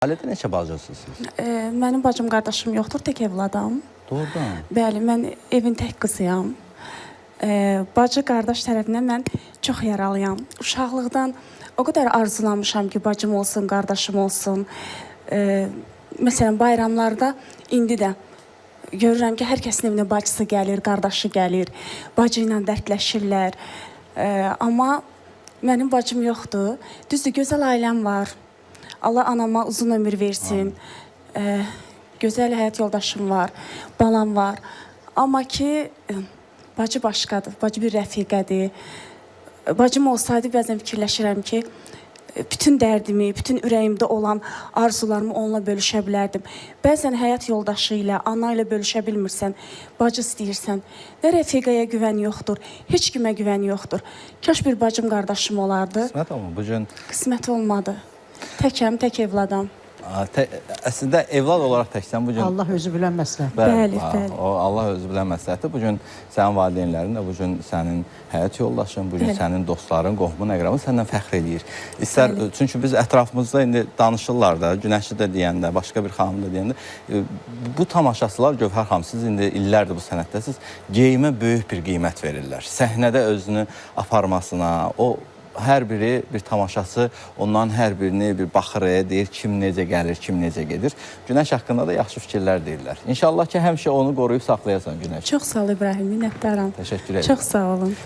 Ailədə neçə bacısınız siz? Mənim bacım, qardaşım yoxdur, tək evladam. Doğrudan. Bəli, mən evin tək qızıyam. Bacı, qardaş tərəfindən mən çox yaralıyam. Uşaqlıqdan o qədər arzulamışam ki, bacım olsun, qardaşım olsun. Məsələn, bayramlarda indi də görürəm ki, hər kəsin evinə bacısı gəlir, qardaşı gəlir, bacı ilə dərdləşirlər. Amma mənim bacım yoxdur. Düzdür, gözəl ailəm var. Allah anama uzun ömür versin. Gözəl həyat yoldaşım var, balam var. Amma ki, bacı başqadır, bacı bir rəfiqədir. Bacım olsaydı bəzən fikirləşirəm ki, bütün dərdimi, bütün ürəyimdə olan arzularımı onunla bölüşə bilərdim. Bəzən həyat yoldaşı ilə, ana ilə bölüşə bilmirsən, bacı istəyirsən. Nə rəfiqəyə güvən yoxdur, heç kimə güvən yoxdur. Kaş bir bacım, qardaşım olardı. Qismət olma. Bu gün Qismət olmadı. Təkəm, tək evladam. Əslində evlad olaraq təksən bu gün. Allah özü bilən məsləhət. Bəli, bəli. O Allah özü bilən məsləhətdir. Bu gün sənin valideynlərin də, bu gün sənin həyat yoldaşın, bu gün sənin dostların, qohumun, əqraban səndən fəxr eləyir. İstər çünki biz ətrafımızda indi danışırlar da, Günəşi də deyəndə, başqa bir xanım da deyəndə, bu tamaşaçılar Gövhər xanım, siz indi illərdir bu sənətdəsiz, geyimə böyük bir qiymət verirlər. Səhnədə özünü aparmasına, o hər biri bir tamaşaçı, onların hər birini bir baxır, deyir kim necə gəlir, kim necə gedir. Günəş haqqında da yaxşı fikirlər deyirlər. İnşallah ki, həmişə onu qoruyub saxlayasan Günəş. Çox sağ ol İbrahim, minnətdaram. Təşəkkür edirəm. Çox sağ olun.